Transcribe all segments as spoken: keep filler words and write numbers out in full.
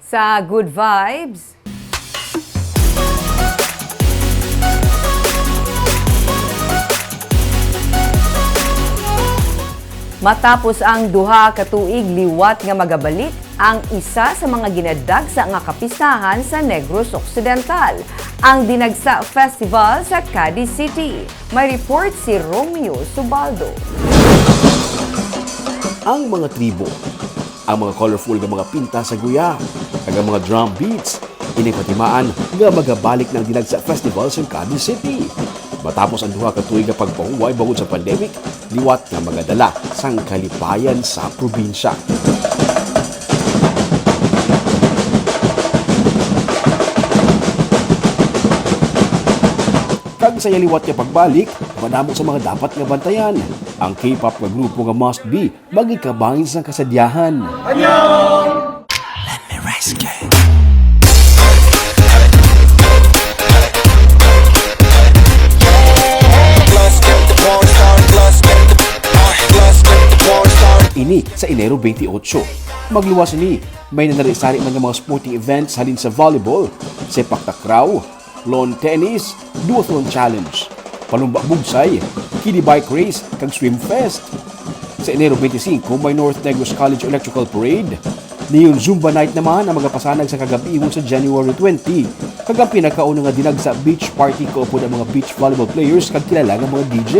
Sa Good Vibes. Matapos ang duha ka tuig liwat nga magabalik ang isa sa mga ginadagsa nga kapistahan sa Negros Occidental, ang Dinagsa Festival sa Cadiz City. May report si Romeo Subaldo. Ang mga tribo, ang mga colorful nga mga pinta sa guya, kag ang mga drum beats, ini patimaan nga magabalik na ang Dinagsa Festival sa Cadiz City. Matapos ang duha ka tuig nga pagpahuway bangod sa pandemic, liwat nga magadala sang kalipayan sa probinsya. Kag sa iya liwat nga pagbalik, madamo sa mga dapat nga bantayan. Ang K-pop nga grupo nga Must Be magikabahin sang kasadyahan. Ini sa Enero twenty-eight. Magluwas ini, may nanari-sari man nga mga sporting events halin sa volleyball, sepak takraw, lawn tennis, duathlon challenge, palumba bugsay, kiddie bike race, kag swim fest. Sa Enero twenty-five, may North Negros College Electrical Parade. Neon Zumba Night naman ang magapasanag sa kagabion sa January twenty, kag ang pinakauna nga Dinagsa Beach Party kaupod ang mga beach volleyball players kag kilala nga mga D J.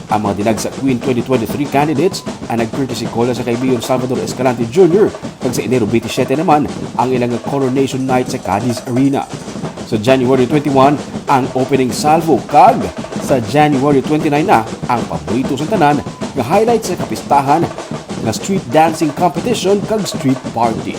Ang mga Dinagsa Queen twenty twenty-three candidates ang nag-courtesy call sa kay Mayor Salvador Escalante Junior, kag sa Enero twenty-seven naman ang ilang Coronation Night sa Cadiz Arena. Sa January twenty-one, ang opening salvo, kag sa January twenty-nine na ang paborito sa tanan nga highlight sa kapistahan nga street dancing competition kag street party.